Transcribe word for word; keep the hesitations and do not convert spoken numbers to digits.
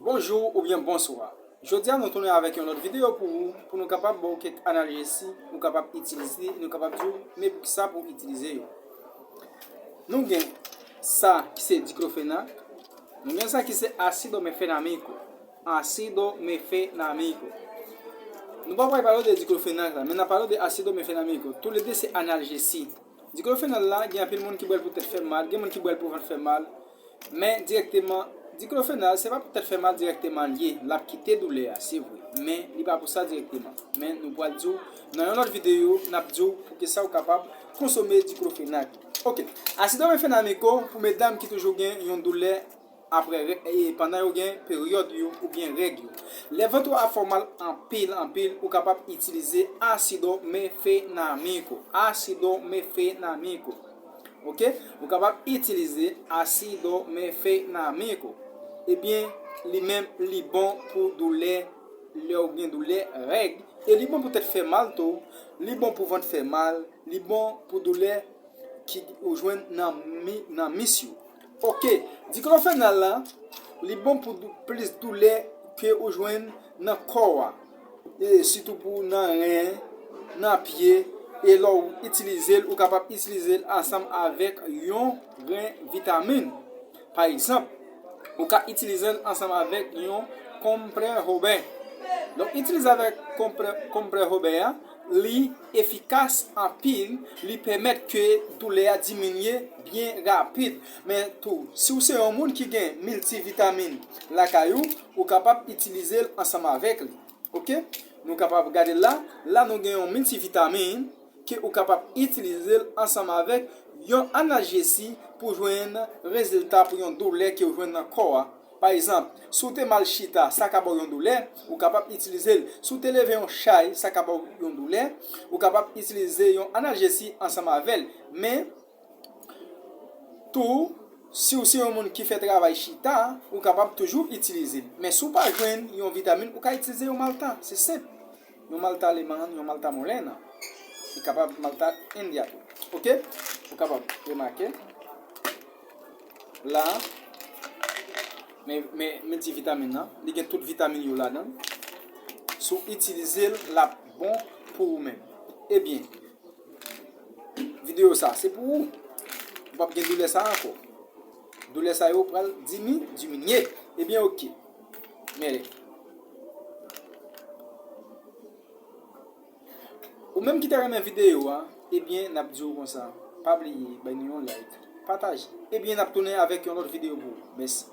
Bonjou oubyen bonswa. Jodi a nou tounen avèk yon lòt videyo pou ou, pou nou kapab ba w kèk analjesi nou kapab itilize, nou kapab di w men poukisa pou w itilize yo. Nou gen sa ki se diklofenak, nou gen sa ki se asido mefenamiko. Asido mefenamiko. Nou pa pral pale de diklofenak la, men n ap pale de asido mefenamiko. Toulede se analjesi. Diklofenal la, gen anpil moun ki bwè l pou tèt fè mal, gen moun ki bwè l pou vant fè mal. Men dirèkteman, diklofenal, se pa pou tèt fè mal dirèkteman l ye. L ap kite doulè a, se vre. Men li pa pou sa dirèkteman. Men nou pral di w, nan yon lòt videyo, n ap di w poukisa w kapab konsome diklofenak. Ok. Asido mefenamiko, pou medam ki toujou gen yon doulè apre rè- e pandan yo gen peryòd yo oubyen règ yo. Lè vant ou ap fè w mal anpil, anpil, ou kapab itilize asido mefenamiko. Asido mefenamiko. Ok? Ou kapab itilize asido mefenamiko. Ebyen, li menm, li bon pou doulè, lè w gen doulè règ. E li bon pou tèt fè mal tou. Li bon pou vant fè mal. Li bon pou doulè ki ou jwenn nan mi, nan mis yo. Ok, diklofenal la, li bon pou dou- plis doulè ke ou jwenn nan kò a. E sitou pou nan ren, nan pye, e lè w itilize l, ou kapab itilize l ansanm avèk yon grenn vitamin. Pa egzanp, ou ka itilize l ansanm avèk yon konprè Robè. Donk, itilize avèk konprè, konprè Robè a, li efikas anpil, li pèmèt ke doulè a diminye byen rapid. Men tou, si w se yon moun ki gen miltivitamin lakay ou, ou kapab itilize l ansanm avèk li. Ok? Nou kapab gade la, la nou gen yon miltivitamin ke ou kapab itilize l ansanm avèk yon analjesi pou jwenn rezilta pou yon doulè ke w jwenn nan kò a. Pa egzanp, si w te mal chita, sa ka ba w yon doulè, ou kapab itilize l. Si w te leve yon chay, sa ka ba w yon doulè, ou kapab itilize yon analjesi ansanm avè l. Men, tou, si w se yon moun ki fè travay chita, ou kapab toujou itilize l. Men si w pa jwenn yon vitamin, ou ka itilize yon malta. Se senp. Yon malta alemann, yon malta molèna. Li kapab malta endya tou. Ok? Ou kapab remake. La, men, men, men ti vitamin nan, li gen tout vitamin yo ladan. Si w itilize l, l ap bon pou ou menm. Ebyen, videyo sa, se pou ou. Ou p ap gen doulè sa ankò. Doulè sa yo pral dimi, diminye. Ebyen, ok. Men, ou menm ki te renmen videyo a, ebyen, n ap di w konsa, pa bliye bay nou yon like, pataje. Ebyen, n ap tounen avèk yon lòt videyo pou ou. Mèsi.